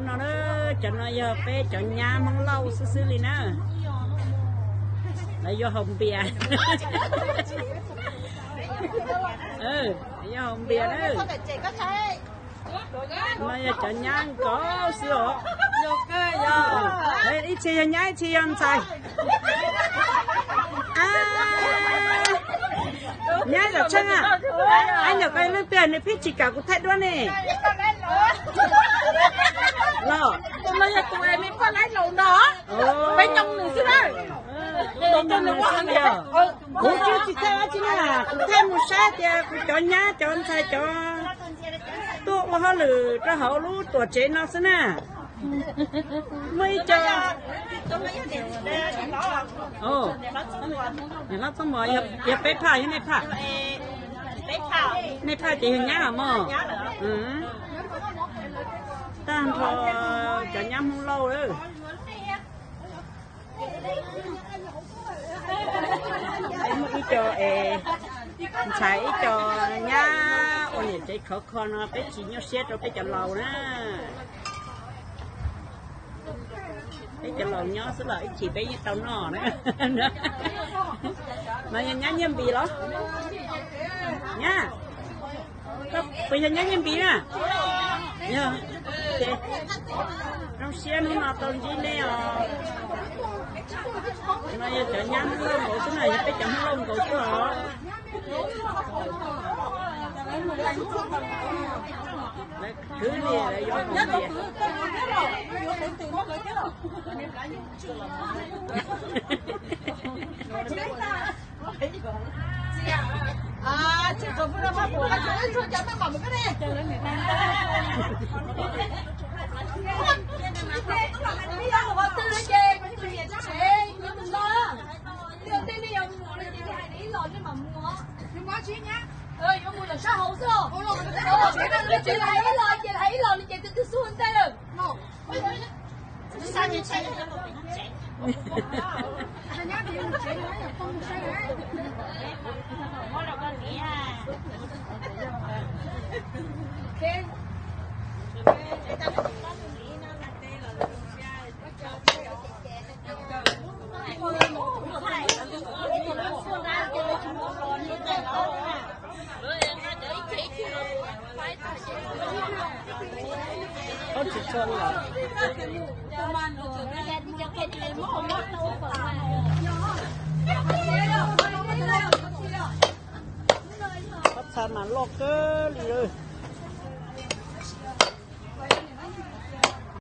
No na, cov no yog peb cov nyab Hmoob Lauj xwb xwb li na. Lawv yuav haus npias. Yuav haus npias na. No yog cov nyab nkaus xwb os. Ib txhia yog nyab, ib txhia yog ntxhais. Nyab Zam Tsheej a, ab nyuam ko leej twg nws pheej tsis kam kuv thaij duab ne? Los, peb nyoog nws xwb na. Kuv tsis thaij dab tsi na, kuv thaij mus saib tias kuv cov nyab cov ntxhais cov tuaj ua hauj lwm rau hauv lub tuam tsev no xwb na. Muaj ib co, niam hlob Txooj Mos, yog peb phaj yog nej phaj? Nej phaj ces yog nyab mog. Tag nrho cov nyab Hmoob Lauj lawm. Muaj ib co es ntxhais ib co nyab ua niam tsev khov kho no peb tsis nyuaj siab rau peb cov laus na. Peb cov laus nyob xwb los ib chim peb yeej tau noj na. Mas yog nyab Nyiaj Npis los? Nyab, koj puas yog nyab Nyiaj Npis na? Yog, ces zoo siab hnub no tau ntsib nej os. No yog cov nyab Hmoob Lauj nkaus xwb na, yog peb cov Hmoob Lauj nkaus xwb os. Lawv khwv li lawv yuav haus npias. Yuav mus lawm sab hauv xwb. Ib los ces hais ib los li ces twb twb xub ntej lawm. Ob tsis tso lawm. Ob txha mas loj kawg li.